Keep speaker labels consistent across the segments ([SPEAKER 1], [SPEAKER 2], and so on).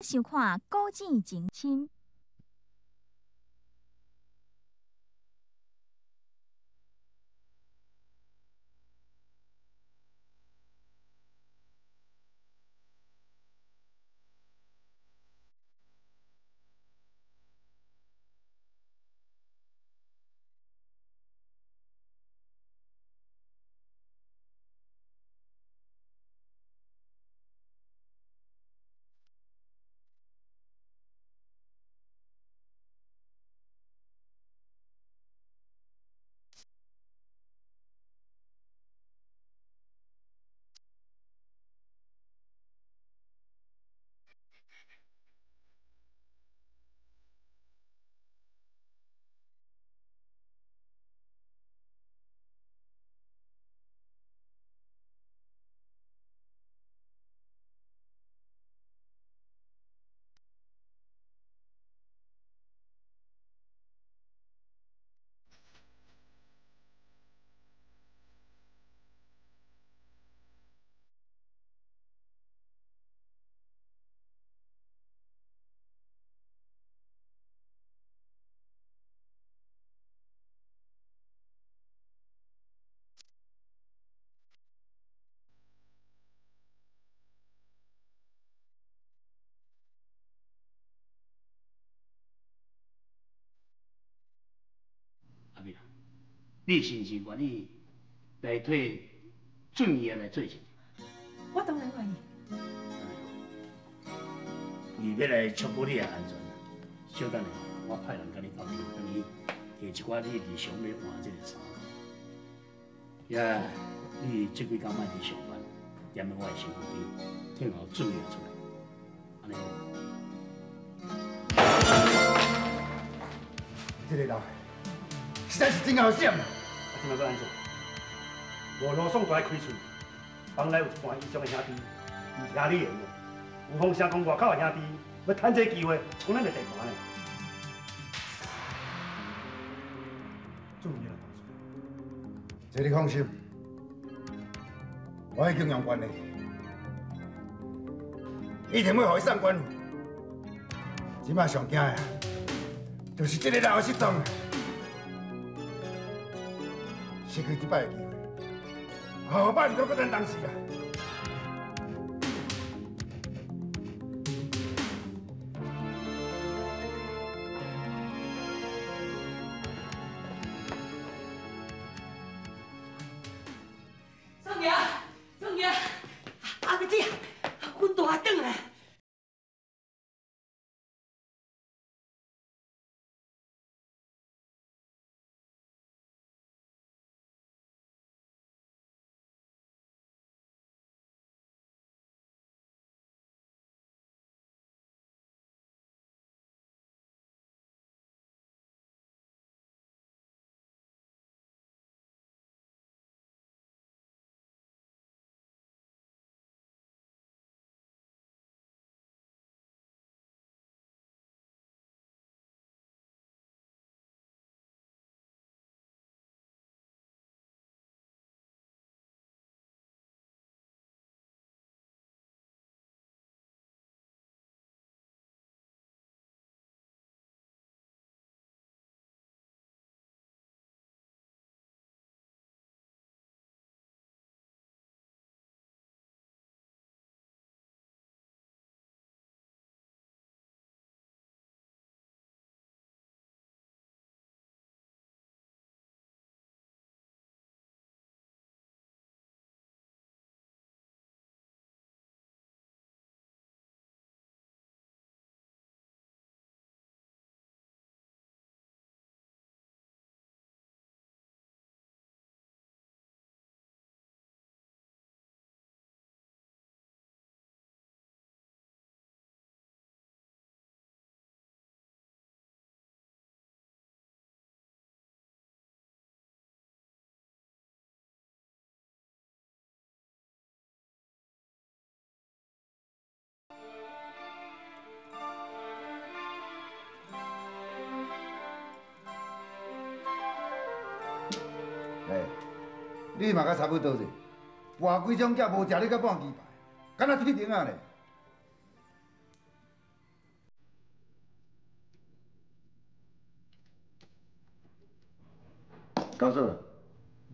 [SPEAKER 1] 收看《古井情深》。
[SPEAKER 2] 阿美啊，你是毋是愿意来替俊爷来做证？
[SPEAKER 3] 我当然愿意。
[SPEAKER 2] 为欲来确保你的安全，小等下，我派人共你斗阵转去提一寡你日常欲换这个衫。也，你这几工莫去上班，踮佇我的身躯边，听候俊爷出来，按呢好无？
[SPEAKER 4] 这个人实在是真𠢕闪
[SPEAKER 5] 啊！这摆欲按怎？无罗宋大开喙，房内有一半以上的兄弟毋听你的，有风声讲外口的兄弟欲趁这个机会冲咱的地盘呢。注意啦，
[SPEAKER 4] 这你放心，我已经用权力，一定会予伊送官。这摆上惊的，就是这个人的失踪，失去这摆的机会，后摆毋通阁等当时啊！
[SPEAKER 3] 宋爷，宋爷，阿妹子，阮大转来。
[SPEAKER 4] 哎，你嘛佮差不多者，跋几种饺无食你佮半鸡排，敢若铁钉仔咧。高手。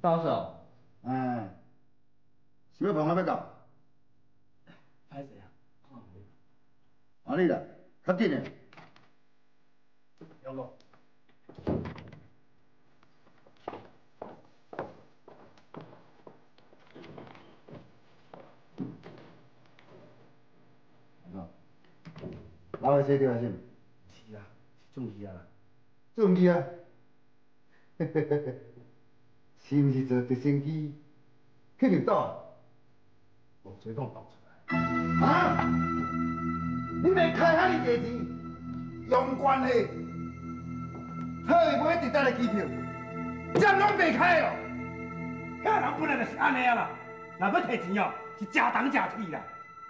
[SPEAKER 6] 高手。
[SPEAKER 4] 哎，是欲碰啊欲到？
[SPEAKER 2] 歹势啊，
[SPEAKER 4] 啊你啦，较紧的。
[SPEAKER 5] 杨哥。
[SPEAKER 4] 老个洗掉是毋？
[SPEAKER 5] 是啊，是中意啊啦。
[SPEAKER 4] 中意啊！是毋是坐直升机去绿岛？
[SPEAKER 5] 无做讲爆出来。
[SPEAKER 4] 啊！你袂开遐尔济钱，用关系，特意买直达的机票，这拢袂开哦。
[SPEAKER 5] 遐人本来就是按呢啊啦，若欲提钱哦，是食铜食铁啦。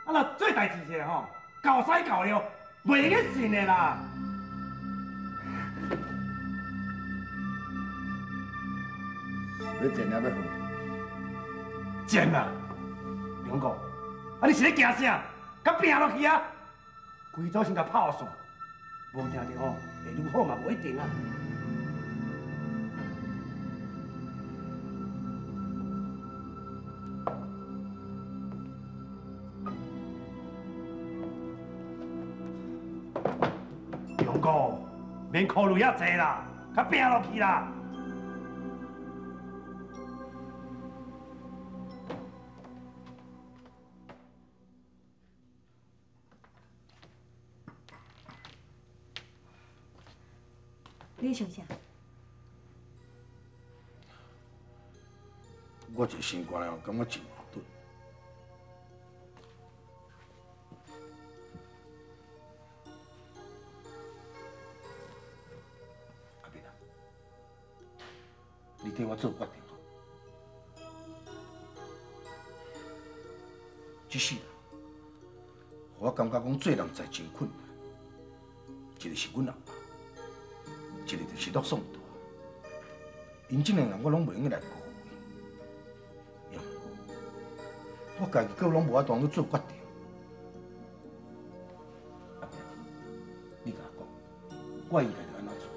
[SPEAKER 5] 啊，若做代志者吼，厚屎厚尿，袂用得信的啦。
[SPEAKER 4] 欲贱抑欲富？
[SPEAKER 5] 贱啊！梁哥，啊你是咧惊啥？佮拼落去啊！规组先共拍散，无定著吼会愈好嘛，无一定啊。梁哥，免考虑遐济啦，佮拼落去啦！
[SPEAKER 3] 你想啥？
[SPEAKER 7] 我一个心肝内感觉真矛盾。阿伯啊，你替我做决定。这世人，我感觉讲做人在真困难。一个是阮阿爸。一个就是陆宋大，𪜶这两个人我拢袂用得来辜负。也毋过，我家己阁拢无法度去做决定。阿伯，你共我讲，我应该著按怎做？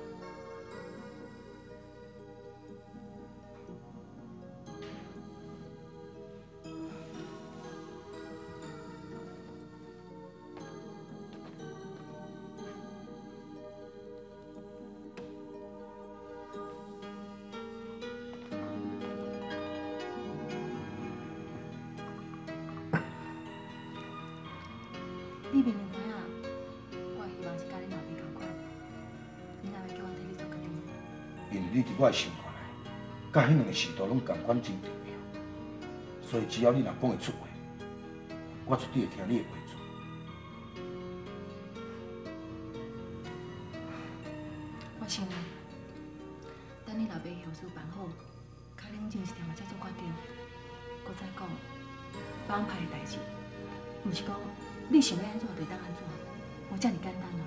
[SPEAKER 3] 你明明知影，我的希望是佮恁老爸仝款，你哪会叫我替你做决定？
[SPEAKER 7] 因为你伫我的心肝内，佮彼两个时代拢仝款真重要，所以只要你若讲会出话，我绝对会听你的话做。
[SPEAKER 3] 我想，等你老爸后事办好，较冷静一点仔再做决定。阁再讲，帮派的代志，毋是讲你想欲按怎就会当按怎，无遮尔简单啊！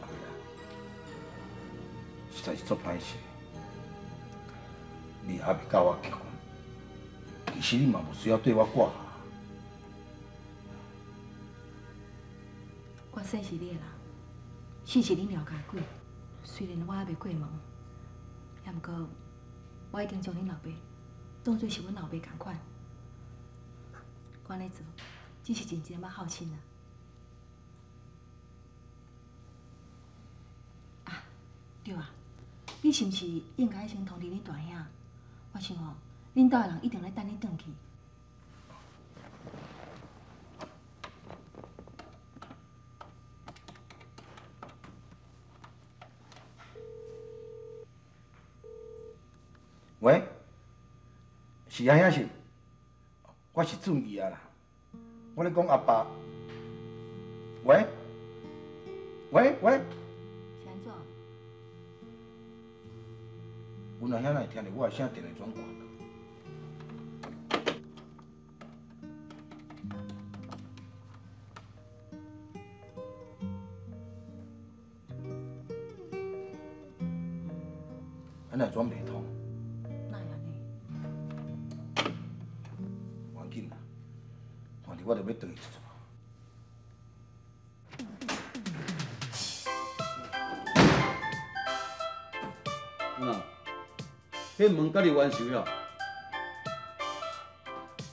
[SPEAKER 7] 阿伯啊，实在是足歹势，你还袂佮我结婚，其实你嘛无需要对我挂号。
[SPEAKER 3] 我生是你的人，死是恁廖家鬼。虽然我犹未过门，也毋过我已经将恁老爸当做是阮老爸仝款。我按呢做，只是尽一点仔孝心啊。啊，对啊，你是毋是应该先通知恁大兄？我想哦，恁兜的人一定咧等你转去。
[SPEAKER 7] 喂，是阿兄是？我是俊义啊啦，我咧讲阿爸。喂，喂喂。
[SPEAKER 3] 是按怎？
[SPEAKER 7] 阮阿兄哪会听著我的声，电话转挂？按怎会转袂通？
[SPEAKER 3] 哪会按呢？
[SPEAKER 7] 我就欲转去一逝。
[SPEAKER 6] 嗯，彼门佮你冤仇哟？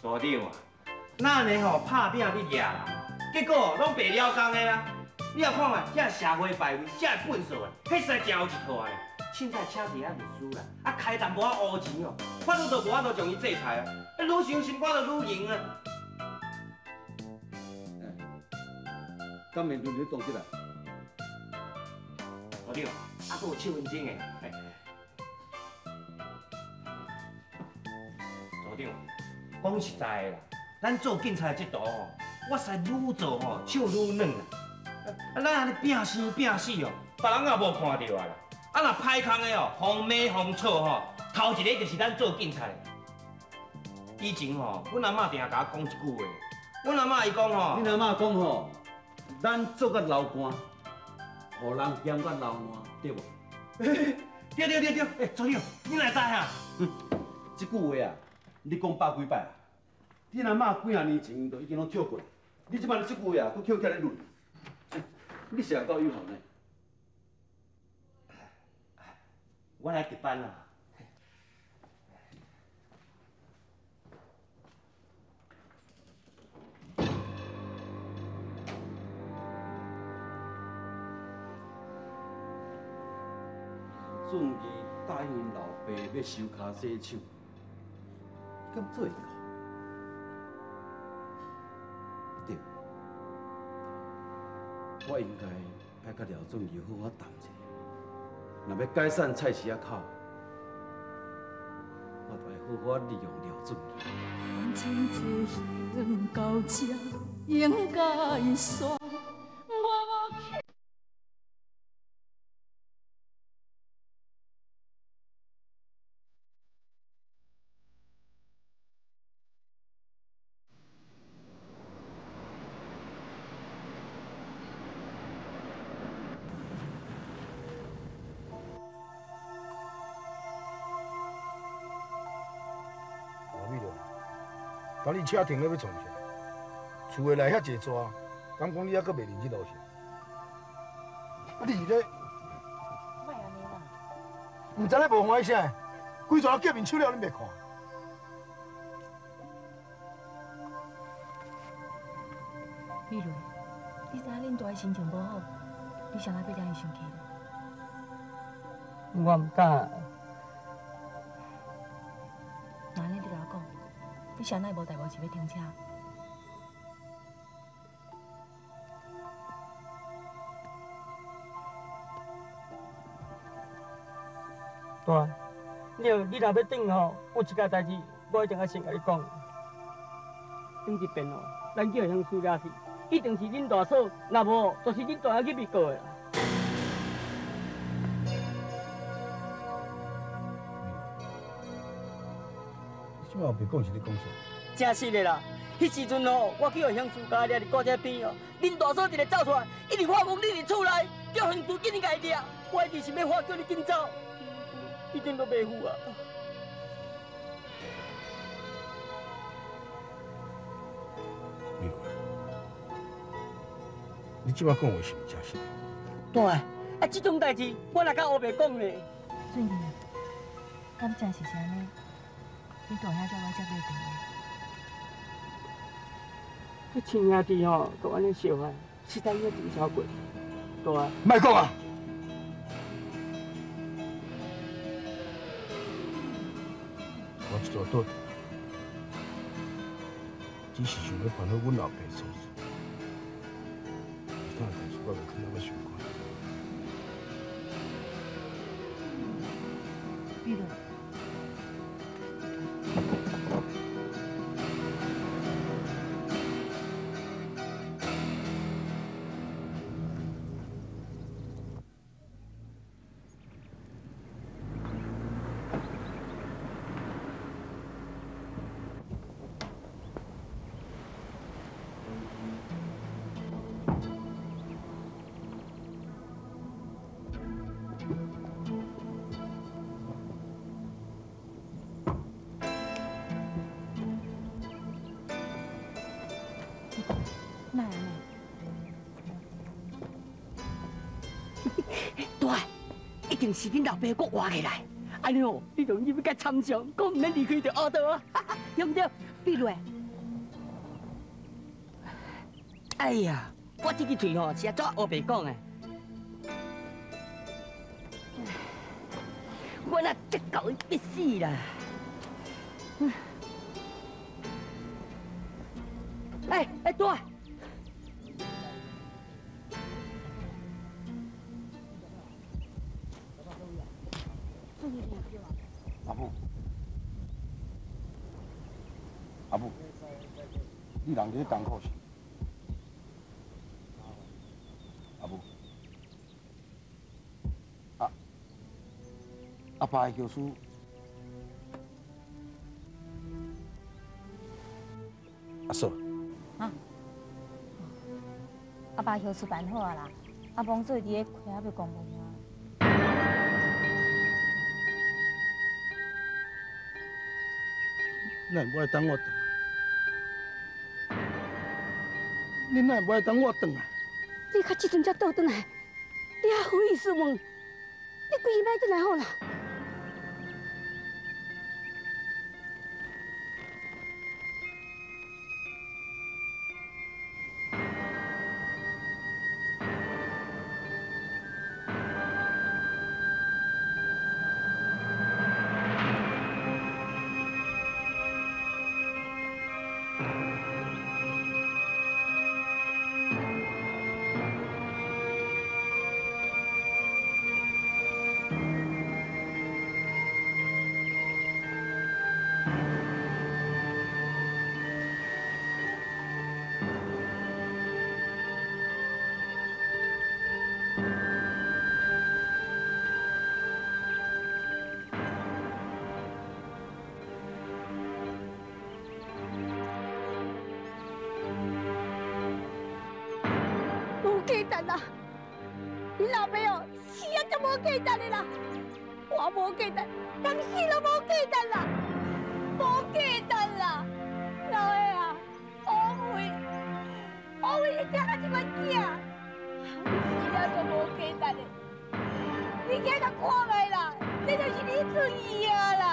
[SPEAKER 8] 所长啊，咱呢吼拍拼去掠人，结果拢白了工的啊！你也看嘛，这社会败类，这笨手的，彼实在真有一套啊！凊彩请一个律师啦，啊开淡薄仔乌钱哦，法律都无法度将伊制裁啊！愈伤心肝就愈赢啊！
[SPEAKER 6] 敢会轮流动起来？
[SPEAKER 8] 所长，啊，阁有七分钟的。所长，讲实在的啦，咱做警察这途吼，我实在愈做吼手愈软啦。啊，咱按呢拼生拼死哦，别人也无看著啊啦。啊，若歹空的哦，予骂予错吼，头一个就是咱做警察的。以前吼，阮阿嬷定定共我讲一句话，阮阿嬷伊讲吼，
[SPEAKER 6] 恁阿嬷讲吼，咱做甲流汗，予人嫌甲流烂，对无？
[SPEAKER 8] 对对对对，欸，所长，你哪知啊？
[SPEAKER 6] 这句话啊，你讲百几摆啊？恁阿嬷几若年前就已经拢笑过，你这摆这句话啊，阁捡起来论。你是够有效呢？
[SPEAKER 8] 我来值班啦。
[SPEAKER 6] 俊义答应𪜶老爸欲收跤洗手，敢做会到？对，我应该爱佮廖俊义好好谈一下。若欲解散菜市仔口，我就爱好好利用廖俊义。
[SPEAKER 9] 感情进行到这应该煞。
[SPEAKER 7] 等你车停咧欲创啥？厝内内遐济蛇，敢讲你犹阁袂认这路线？啊，你是咧？
[SPEAKER 1] 莫按呢啦！
[SPEAKER 4] 毋知咧无欢喜啥？规蛇叫面手了，恁袂看？
[SPEAKER 3] 美伦，你知影恁大的心情无好，你啥物欲惹伊生气咧？
[SPEAKER 10] 我毋敢。
[SPEAKER 3] 那按呢，你共我讲，你啥物无代无志欲停车？
[SPEAKER 10] 大，你若欲转吼，有一件代志，我一定爱先共你讲。顶一遍哦，咱叫乡师掠去，一定是恁大嫂，若无就是恁大兄去被告的啦。
[SPEAKER 7] 你这摆后壁讲是咧讲啥？
[SPEAKER 10] 真实的啦，彼时阵哦，我去予乡师家掠伫挂车边哦，恁大嫂一个走出来，一直喊讲你伫厝内，叫乡师紧去共伊掠，我一直想欲喊叫你紧走，一点都袂赴啊。
[SPEAKER 7] 美伦，你这摆讲话是毋真实？
[SPEAKER 10] 大，啊，这种代志我哪敢乌白讲呢？
[SPEAKER 3] 俊义，敢真是是按呢？你大兄才我才买断的。
[SPEAKER 10] 彼亲兄弟吼，阁按呢相害，实在已经真超过。大，
[SPEAKER 4] 莫讲啊！
[SPEAKER 7] 我这阵倒转，只是想欲办好阮老爸丧事，其他代志我袂囥那么想看。
[SPEAKER 3] 美伦。
[SPEAKER 10] 定是恁老爸閣活起來。按呢哦，你就入去共參詳，閣毋免離開就學到啊，對毋對？比如，哎呀，我這支喙吼是按怎烏白講的？我若這夠伊必死啦！哎哎，大。
[SPEAKER 7] 阿母，阿母，你人伫咧艰苦是？阿母，阿阿爸的后事，阿嫂。
[SPEAKER 1] 啊？阿爸后事办好啊啦，阿王做伫咧开仔要公墓啊。
[SPEAKER 7] 哪会无爱等我转来？你哪会无爱等我转来？
[SPEAKER 11] 你到这阵才倒转来，你还好意思问？你规日莫转来好啦。价值啦！你老爸哦，死啊就无价值的啦！我无价值，人死都无价值啦，无价值啦！老爸啊，后悔，后悔你疼到这款囝，你死啊就无价值的，你去甲看觅啦，这就是你出意啊啦！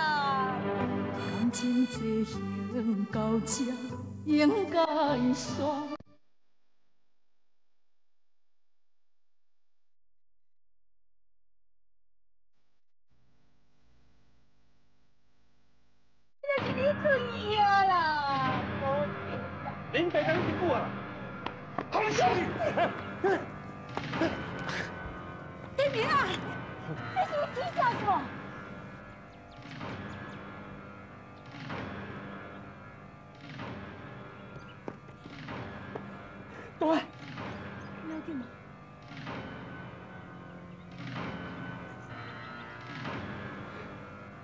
[SPEAKER 9] 感情进行到这应该煞。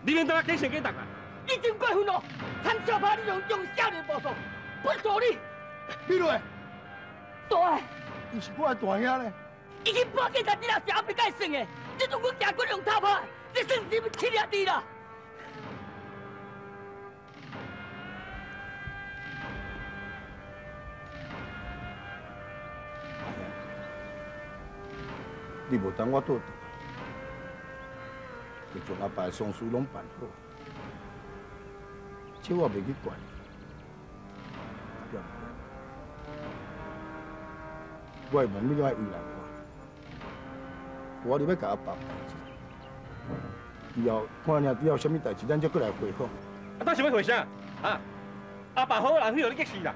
[SPEAKER 5] 你免当我假性假当啊！
[SPEAKER 10] 你真过分哦！参小拍你用用少年步数，不助你。
[SPEAKER 4] 美瑞，
[SPEAKER 10] 大，
[SPEAKER 4] 伊是我的大兄咧。
[SPEAKER 10] 已经半警察，你若是后壁该算的，这阵阮行过用偷拍，这算是要七兄弟啦。
[SPEAKER 7] 你无等我倒转来，就将阿爸的丧事拢办好，这我袂去怪你。对毋对？我会问你爱为难我，我哩欲共阿爸代志，以后看你以后啥物代志，咱才阁来回讲。
[SPEAKER 5] 啊，当想欲回啥？啊，阿爸好人去予你激死啦，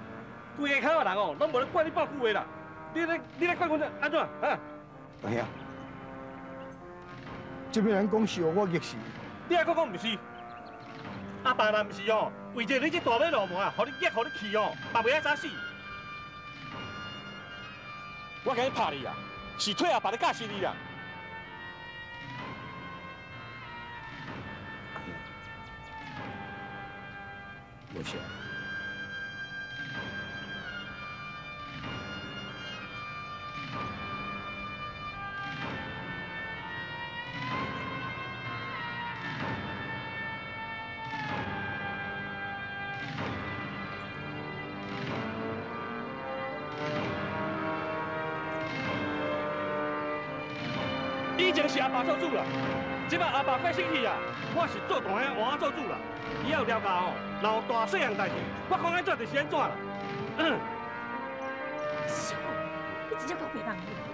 [SPEAKER 5] 规个口的人哦，拢无咧怪你半句话啦。你咧怪阮按怎？啊？
[SPEAKER 7] 大兄，这边人讲是予我激死。
[SPEAKER 5] 你还阁讲毋是？阿爸若毋是哦，为着你这大尾鲈鳗啊，予你激，予你气哦，嘛袂爱早死。我今日拍你啊，是替阿爸咧教训你啦。
[SPEAKER 7] 阿兄，多谢。
[SPEAKER 5] 以
[SPEAKER 12] 以前是阿爸做主啦，這擺阿爸過身去啊，我是做大兄換我做主啦。以後廖家吼，若有大細項代誌，我講按怎就是按怎啦。
[SPEAKER 1] 小，你真正夠白目。